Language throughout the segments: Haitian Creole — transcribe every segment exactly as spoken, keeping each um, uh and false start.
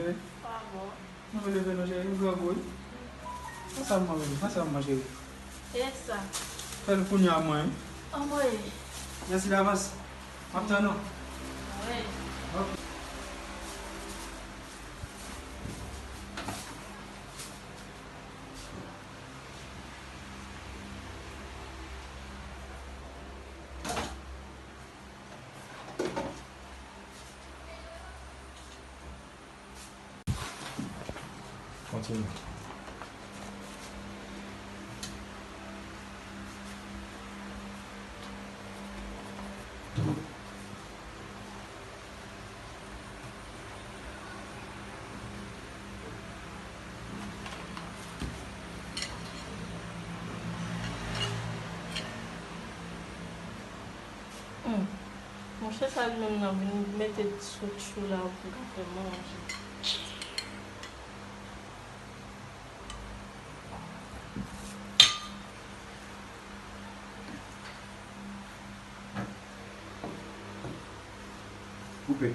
bebe? Pa bon. Mwen leve non, cheri, m grangou, wi. Fè sa pou mwen, bebe, fè sa pou mwen, cheri. E sa? Fè l kounye a mwen, wi. Anmwey. Mèsi davans. M ap tann ou. Wi. Ok. Kontinye. Hmm. Monchè sa li menm nan vin mete sou tchou la pou l ka fè manje. Koupe.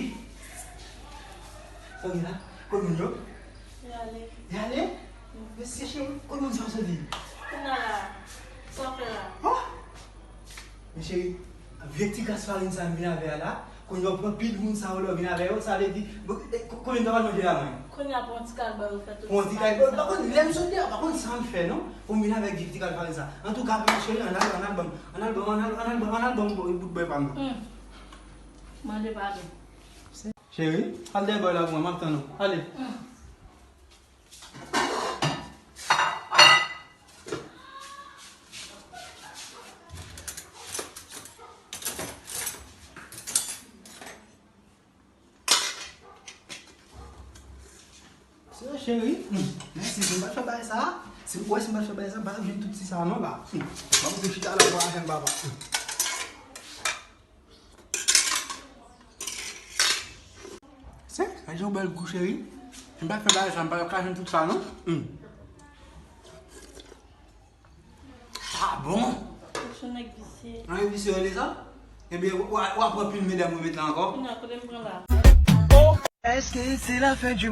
cheri. Sa w gen la? Kot moun yo? Yo ale. Yo ale? Mesye cheri, kot moun sa yo soti? Kounye a la, sa w fè la? Oh! Men cheri, vye ti kras farin sa m vin avè a la, kounye a w pran pil moun sa yo lè w vin avè yo, sa vle di, bon, e, ko-, konbyen tan w al manje la mwen? Kounye a pran ti kal ba yo fè tout. Pran ti kal ba yo, pa konn lè m sot deyò, pa konn sa m fè non, pou m vin avèk vye ti kal farin sa. Antouka, cheri, ann al, ann al ban m, ann al ban m, ann al, ann al ban m, ann al ban m bout bwè pa m nan. Hmm. Manje pa gen. Cheri, al dèyè bòy la pou mwen, m ap tann ou. Ale. Hmm. Se cheri. Hmm. Mèsi, si m pa t fè bagay sa, si, wè, si m pa t fè bagay sa, m pa t ap jwenn tout ti sa non la. Hmm. Ban m tou chita la pou avè m, papa. Hmm. Se, sa jan w bèl gou, cheri. M pa fè bagay sa, m pa ka jwenn tout sa non. Hmm. Ah bon? Ou se nèg visye. An, visye rele sa? Ebyen, w, w, w ap pran pil medam ou met la ankò? Kounye a, kote m pran la? Est-ce que c'est la fin du